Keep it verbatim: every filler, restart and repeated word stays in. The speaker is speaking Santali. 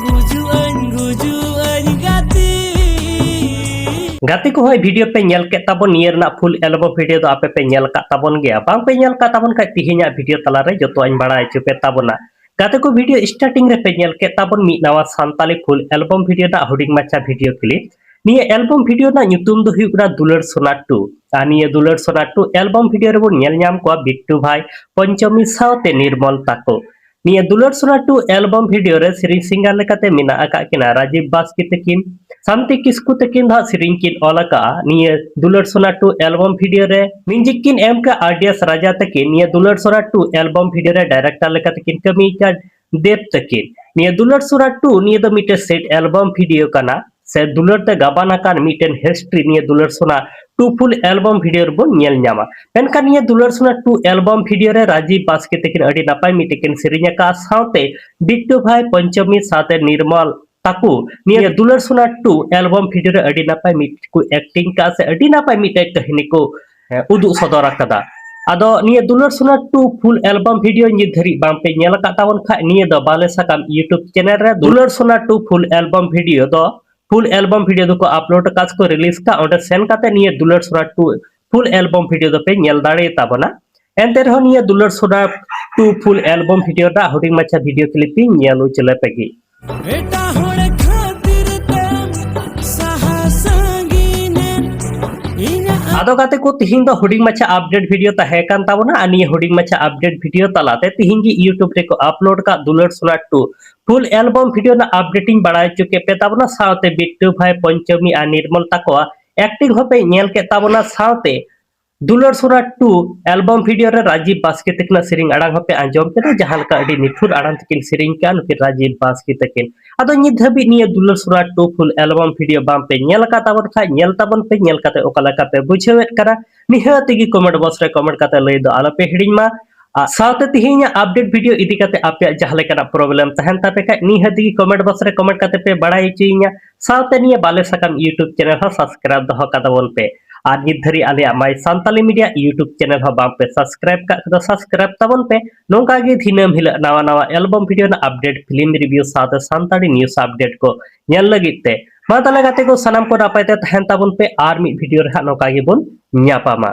ᱜᱩᱡᱩᱜ ᱟᱹᱧ, ᱜᱩᱡᱩᱜ ᱟᱹᱧ ᱜᱟᱛᱮ᱾ ᱜᱟᱛᱮ ᱠᱚ, ᱦᱚᱸᱜᱼᱚᱭ video ᱯᱮ ᱧᱮᱞ ᱠᱮᱫ ᱛᱟᱵᱚᱱ, ᱱᱤᱭᱟᱹ ᱨᱮᱱᱟᱜ full album video ᱫᱚ ᱟᱯᱮ ᱯᱮ ᱧᱮᱞ ᱟᱠᱟᱫ ᱛᱟᱵᱚᱱ ᱜᱮᱭᱟ᱾ ᱵᱟᱝ ᱯᱮ ᱧᱮᱞ ᱟᱠᱟᱫ ᱛᱟᱵᱚᱱ ᱠᱷᱟᱡ, ᱛᱤᱦᱤᱧᱟᱜ video ᱛᱟᱞᱟᱨᱮ ᱡᱚᱛᱚᱣᱟᱜ ᱤᱧ ᱵᱟᱲᱟᱭ ᱦᱚᱪᱚ ᱯᱮ ᱛᱟᱵᱚᱱᱟ᱾ ᱜᱟᱛᱮ ᱠᱚ, video starting ᱨᱮ ᱯᱮ ᱧᱮᱞ ᱠᱮᱫ ᱛᱟᱵᱚᱱ ᱢᱤᱫ ᱱᱟᱣᱟ ᱥᱟᱱᱛᱟᱞᱤ full album video ᱨᱮᱱᱟᱜ ᱦᱩᱰᱤᱧ ᱢᱟᱪᱷᱟ video clip᱾ ᱱᱤᱭᱟᱹ album video ᱨᱮᱱᱟᱜ ᱧᱩᱛᱩᱢ ᱫᱚ ᱦᱩᱭᱩᱜ ᱠᱟᱱᱟ ᱫᱩᱞᱟᱹᱲ ᱥᱳᱱᱟ two᱾ ᱟᱨ ᱱᱤᱭᱟᱹ ᱫᱩᱞᱟᱹᱲ ᱥᱳᱱᱟ two album video ᱨᱮᱵᱚᱱ ᱧᱮᱞ ᱧᱟᱢ ᱠᱚᱣᱟ ᱵᱤᱴᱴᱩ ᱵᱷᱟᱭ, ᱯᱚᱧᱪᱚᱢᱤ ᱥᱟᱶᱛᱮ ᱱᱤᱨᱢᱚᱞ ᱛᱟᱠᱚ᱾ ᱱᱤᱭᱟᱹ ᱫᱩᱞᱟᱹᱲ ᱥᱳᱱᱟ two album video ᱨᱮ ᱥᱮᱨᱮᱧ singer ᱞᱮᱠᱟᱛᱮ ᱢᱮᱱᱟᱜ ᱟᱠᱟᱫ ᱠᱤᱱᱟ ᱨᱟᱡᱤᱵ ᱵᱟᱥᱠᱮ ᱛᱟᱹᱠᱤᱱ, ᱥᱟᱱᱛᱤ ᱠᱤᱥᱠᱩ ᱛᱟᱹᱠᱤᱱ ᱫᱚ ᱦᱟᱸᱜ ᱥᱮᱨᱮᱧ ᱠᱤᱱ ᱚᱞ ᱟᱠᱟᱫᱼᱟ᱾ ᱱᱤᱭᱟᱹ ᱫᱩᱞᱟᱹᱲ ᱥᱳᱱᱟ two album video ᱨᱮ music ᱠᱤᱱ ᱮᱢ ᱠᱟᱜᱼᱟ ᱟᱨ ᱰᱤ ᱮᱥ ᱨᱟᱡᱟ ᱛᱟᱹᱠᱤᱱ᱾ ᱱᱤᱭᱟᱹ ᱫᱩᱞᱟᱹᱲ ᱥᱳᱱᱟ two album video ᱨᱮ director ᱞᱮᱠᱟᱛᱮ ᱠᱤᱱ ᱠᱟᱹᱢᱤ ᱟᱠᱟᱫ ᱫᱮᱵ ᱛᱟᱹᱠᱤᱱ᱾ ᱱᱤᱭᱟᱹ ᱫᱩᱞᱟᱹᱲ ᱥᱳᱱᱟ two ᱱᱤᱭᱟᱹ ᱫᱚ ᱢᱤᱫᱴᱮᱱ set album video ᱠᱟᱱᱟ, ᱥᱮ ᱫᱩᱞᱟᱹᱲ ᱛᱮ ᱜᱟᱵᱟᱱ ᱟᱠᱟᱱ ᱢᱤᱫᱴᱮᱱ history ᱱᱤᱭᱟᱹ ᱫᱩᱞᱟᱹᱲ ᱥᱳᱱᱟ two full album video ᱨᱮᱵᱚᱱ ᱧᱮᱞ ᱧᱟᱢᱟ᱾ ᱢᱮᱱᱠᱷᱟᱱ ᱱᱤᱭᱟᱹ ᱫᱩᱞᱟᱹᱲ ᱥᱳᱱᱟ two album video ᱨᱮ ᱨᱟᱡᱤᱵ ᱵᱟᱥᱠᱮ ᱛᱟᱹᱠᱤᱱ ᱟᱹᱰᱤ ᱱᱟᱯᱟᱭ ᱢᱤᱫᱴᱮᱱ ᱠᱤᱱ ᱥᱮᱨᱮᱧ ᱟᱠᱟᱫᱼᱟ, ᱥᱟᱶᱛᱮ ᱵᱤᱴᱴᱩ ᱵᱷᱟᱭ, ᱯᱚᱧᱪᱚᱢᱤ ᱥᱟᱶᱛᱮ ᱱᱤᱨᱢᱚᱞ ᱛᱟᱠᱚ ᱱᱤᱭᱟᱹ ᱫᱩᱞᱟᱹᱲ ᱥᱳᱱᱟ two album video ᱨᱮ ᱟᱹᱰᱤ ᱱᱟᱯᱟᱭ ᱢᱤᱫ ᱠᱚ acting ᱠᱟᱜᱼᱟ, ᱥᱮ ᱟᱹᱰᱤ ᱱᱟᱯᱟᱭ ᱢᱤᱫᱴᱮᱱ ᱠᱟᱹᱦᱱᱤ ᱠᱚ, ᱦᱮᱸ, ᱩᱫᱩᱜ ᱥᱚᱫᱚᱨ ᱟᱠᱟᱫᱟ᱾ ᱟᱫᱚ ᱱᱤᱭᱟᱹ ᱫᱩᱞᱟᱹᱲ ᱥᱳᱱᱟ two full album video ᱱᱤᱛ ᱫᱷᱟᱹᱨᱤᱡ ᱵᱟᱝ ᱯᱮ ᱧᱮᱞ ᱟᱠᱟᱫ ᱛᱟᱵᱚᱱ ᱠᱷᱟᱡ, ᱱᱤᱭᱟᱹ ᱫᱚ ᱵᱟᱞᱮ ᱥᱟᱠᱟᱢ YouTube channel ᱨᱮ ᱫᱩᱞᱟᱹᱲ ᱥᱳᱱᱟ two full album video ᱫᱚ, full album video ᱫᱚᱠᱚ upload ᱟᱠᱟᱫ ᱥᱮᱠᱚ release ᱟᱠᱟᱫ᱾ ᱚᱸᱰᱮ ᱥᱮᱱ ᱠᱟᱛᱮ ᱱᱤᱭᱟᱹ ᱫᱩᱞᱟᱹᱲ ᱥᱳᱱᱟ two full album video ᱫᱚᱯᱮ ᱧᱮᱞ ᱫᱟᱲᱮ ᱛᱟᱵᱚᱱᱟ᱾ ᱮᱱᱛᱮ ᱨᱮᱦᱚᱸ ᱱᱤᱭᱟᱹ ᱫᱩᱞᱟᱹᱲ ᱥᱳᱱᱟ two full album video ᱨᱮᱱᱟᱜ ᱦᱩᱰᱤᱧ ᱢᱟᱪᱷᱟ video clip ᱤᱧ ᱧᱮᱞ ᱦᱚᱪᱚ ᱞᱮᱯᱮ ᱜᱮ᱾ ᱮᱴᱟᱜ ᱦᱚᱲ ᱠᱷᱟᱹᱛᱤᱨ ᱛᱮᱢ ᱥᱟᱦᱟ ᱥᱟᱺᱜᱤᱧᱮᱱ ᱤᱧᱟᱹᱜ ᱟᱫᱚ ᱜᱟᱛᱮ ᱠᱚ, ᱛᱤᱦᱤᱧ ᱫᱚ ᱦᱩᱰᱤᱧ ᱢᱟᱪᱷᱟ update video ᱛᱟᱦᱮᱸ ᱠᱟᱱ ᱛᱟᱵᱚᱱᱟ, ᱟᱨ ᱱᱤᱭᱟᱹ ᱦᱩᱰᱤᱧ ᱢᱟᱪᱷᱟ update video ᱛᱟᱞᱟᱛᱮ ᱛᱤᱦᱤᱧ ᱜᱮ YouTube ᱨᱮᱠᱚ upload ᱠᱟᱜ ᱫᱩᱞᱟᱹᱲ ᱥᱳᱱᱟ two full album video ᱨᱮᱱᱟᱜ update ᱤᱧ ᱵᱟᱲᱟᱭ ᱦᱚᱪᱚ ᱠᱮᱫ ᱯᱮ ᱛᱟᱵᱚᱱᱟ, ᱥᱟᱶᱛᱮ ᱵᱤᱴᱴᱩ ᱵᱷᱟᱭ, ᱯᱚᱧᱪᱚᱢᱤ ᱟᱨ ᱱᱤᱨᱢᱚᱞ ᱛᱟᱠᱚᱣᱟᱜ acting ᱦᱚᱸᱯᱮ ᱧᱮᱞ ᱠᱮᱫ ᱛᱟᱵᱚᱱᱟ, ᱥᱟᱶᱛᱮ ᱫᱩᱞᱟᱹᱲ ᱥᱳᱱᱟ two album video ᱨᱮ ᱨᱟᱡᱤᱵ ᱵᱟᱥᱠᱮ ᱛᱟᱹᱠᱤᱱᱟᱜ ᱥᱮᱨᱮᱧ ᱟᱲᱟᱝ ᱦᱚᱸᱯᱮ ᱟᱸᱡᱚᱢ ᱠᱮᱫᱟ, ᱡᱟᱦᱟᱸ ᱞᱮᱠᱟ ᱟᱹᱰᱤ ᱱᱤᱯᱷᱩᱴ ᱟᱲᱟᱝ ᱛᱮᱠᱤᱱ ᱥᱮᱨᱮᱧ ᱠᱮᱜᱼᱟ ᱱᱩᱠᱤᱱ ᱨᱟᱡᱤᱵ ᱵᱟᱥᱠᱮ ᱛᱟᱹᱠᱤᱱ᱾ ᱟᱫᱚ ᱱᱤᱛ ᱫᱷᱟᱹᱵᱤᱡ ᱱᱤᱭᱟᱹ ᱫᱩᱞᱟᱹᱲ ᱥᱳᱱᱟ two full album video ᱵᱟᱝ ᱯᱮ ᱧᱮᱞ ᱟᱠᱟᱫ ᱛᱟᱵᱚᱱ ᱠᱷᱟᱡ, ᱧᱮᱞ ᱛᱟᱵᱚᱱ ᱯᱮ, ᱧᱮᱞ ᱠᱟᱛᱮ ᱚᱠᱟ ᱞᱮᱠᱟ ᱯᱮ ᱵᱩᱡᱷᱟᱹᱣᱮᱫ ᱠᱟᱱᱟ, ᱱᱤᱦᱟᱹᱛ ᱜᱮ comment box ᱨᱮ comment ᱠᱟᱛᱮ ᱞᱟᱹᱭ ᱫᱚ ᱟᱞᱚ ᱯᱮ ᱦᱤᱲᱤᱧ ᱢᱟ᱾ ᱟᱨ ᱥᱟᱶᱛᱮ ᱛᱤᱦᱤᱧᱟᱜ update video ᱤᱫᱤ ᱠᱟᱛᱮ ᱟᱯᱮᱭᱟᱜ ᱡᱟᱦᱟᱸ ᱞᱮᱠᱟᱱᱟᱜ problem ᱛᱟᱦᱮᱱ ᱛᱟᱯᱮ ᱠᱷᱟᱡ, ᱱᱤᱦᱟᱹᱛ ᱜᱮ comment box ᱨᱮ comment ᱠᱟᱛᱮ ᱯᱮ ᱵᱟᱲᱟᱭ ᱦᱚᱪᱚᱭᱤᱧᱟ᱾ ᱥᱟᱶᱛᱮ ᱱᱤᱭᱟᱹ ᱵᱟᱞᱮ ᱥᱟᱠᱟᱢ YouTube channel ᱦᱚᱸ subscribe ᱫᱚᱦᱚ ᱠᱟᱛᱟᱵᱚᱱ ᱯᱮ᱾ ᱟᱨ ᱱᱤᱛ ᱫᱷᱟᱹᱨᱤᱡ ᱟᱞᱮᱭᱟᱜ My Santali Media YouTube channel ᱦᱚᱸ ᱵᱟᱝ ᱯᱮ subscribe ᱠᱟᱜ ᱠᱷᱟᱱ ᱫᱚ subscribe ᱛᱟᱵᱚᱱ ᱯᱮ᱾ ᱱᱚᱝᱠᱟ ᱜᱮ ᱫᱤᱱᱟᱹᱢ ᱦᱤᱞᱳᱜ ᱱᱟᱣᱟ ᱱᱟᱣᱟ album video ᱨᱮᱱᱟᱜ update, film review ᱥᱟᱶᱛᱮ ᱥᱟᱱᱛᱟᱲᱤ news update ᱠᱚ ᱧᱮᱞ ᱞᱟᱹᱜᱤᱫ ᱛᱮ᱾ ᱢᱟ ᱛᱟᱦᱚᱞᱮ ᱜᱟᱛᱮ ᱠᱚ, ᱥᱟᱱᱟᱢ ᱠᱚ ᱱᱟᱯᱟᱭ ᱛᱮ ᱛᱟᱦᱮᱱ ᱛᱟᱵᱚᱱ ᱯᱮ, ᱟᱨ ᱢᱤᱫ video ᱨᱮ ᱦᱟᱸᱜ ᱱᱚᱝᱠᱟ ᱜᱮᱵᱚᱱ ᱧᱟᱯᱟᱢᱟ᱾